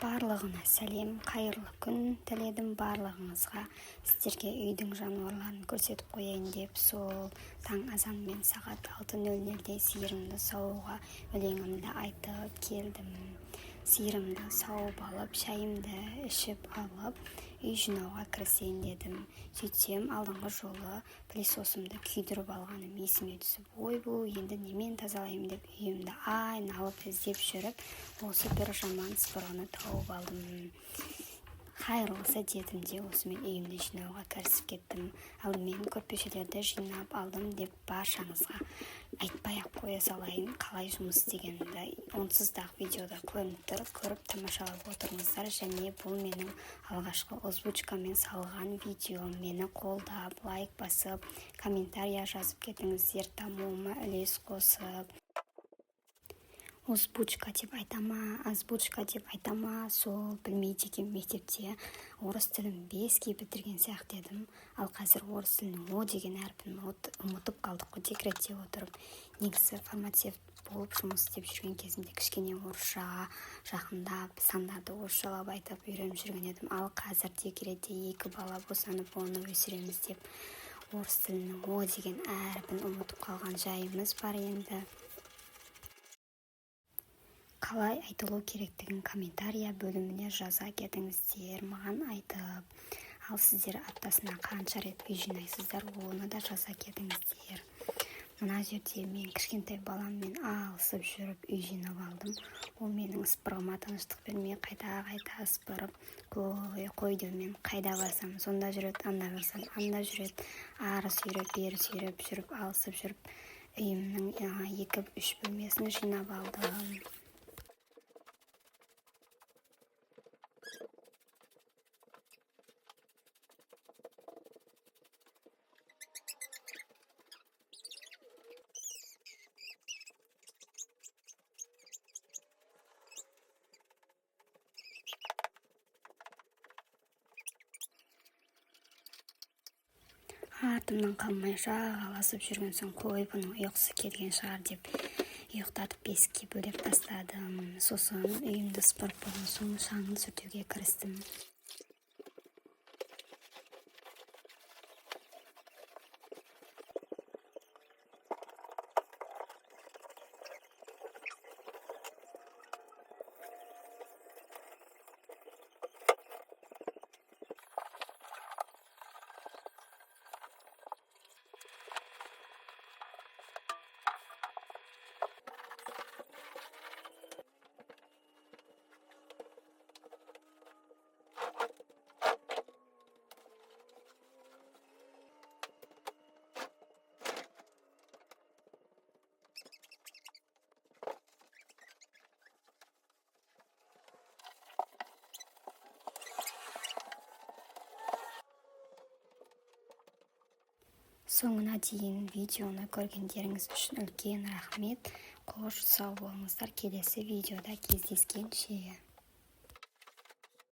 Барлығына сәлем, қайырлы күн тіледім барлығыңызға. Сіздерге үйдің жануарларын көрсетіп қояйын деп, сол таң азанмен сағат 6:00-де сиырымды саууға өлеңімді айтып келдім. Сиырымды сауып алып, шайымды ішіп алып, үй жинауға кірісейін дедім. Сөйтсем, алдыңғы жолы пылесосымды күйдіріп алғаным есіме түсіп, ойбу, енді немен тазалаймын деп үйімді айналып іздеп жүріп, осы бір жаман сыпырғыны тауып алдым. Қайырлысы дедім де, осымен үйімді жинауға кірісіп кеттім. Алдымен көрпешелерді жинап алдым деп баршаңызға айтпай-ақ қоя салайын, қалай жұмыс істегенімді. Онсыз да видеода көрініп тұр, көріп тамашалап отырыңыздар. Және бұл менің алғашқы озвучкамен салған видеом. Мені қолдап, лайк басып, комментария жазып кетіңіздер, дамуыма үлес қосып. Озвучка деп айта ма, озвучка деп айта ма, сол білмейді екенмін. Мектепте орыс тілін 5-ке бітірген сияқты едім, ал қазір орыс тілінің «о» деген әрпін ұмытып қалдық қой декретте отырып. Негізі фармацевт болып жұмыс істеп жүрген кезімде кішкене орысшаға жақындап, сандарды орысшалап айтып үйреніп жүрген едім. Ал қазір декретте екі бала босанып, оны өсіреміз деп, орыс тілінің «о» деген әрпін ұмытып қалған жайымыз бар. Енді қалай айтылу керектігін комментария бөліміне жаза кетіңіздер маған айтып. Ал сіздер аптасына қанша рет үй жинайсыздар, оны да жаза кетіңіздер. Мына жерде мен кішкентай баламмен алысып жүріп үй жинап алдым. Ол менің сыпырғыма тыныштық бермей, қайта-қайта ысырып, қой, қой деумен қайда барсам сонда жүреді, анда барсам анда жүреді. Ары сүйреп, бері сүйреп жүріп, алысып жүріп үйімнің 2-3 бөлмесін жинап алдым. Артымнан қалмай жағаласып жүрген соң, қой, бұның ұйқысы келген шығар деп, ұйықтатып, бесікке бөлеп тастадым. Сосын үйімді сыпырып болған соң, шаңын сүртуге кірістім. Соңына дейін видеоны көргендеріңіз үшін үлкен рахмет. Қош, сау болыңыздар, келесі видеода кездескенше.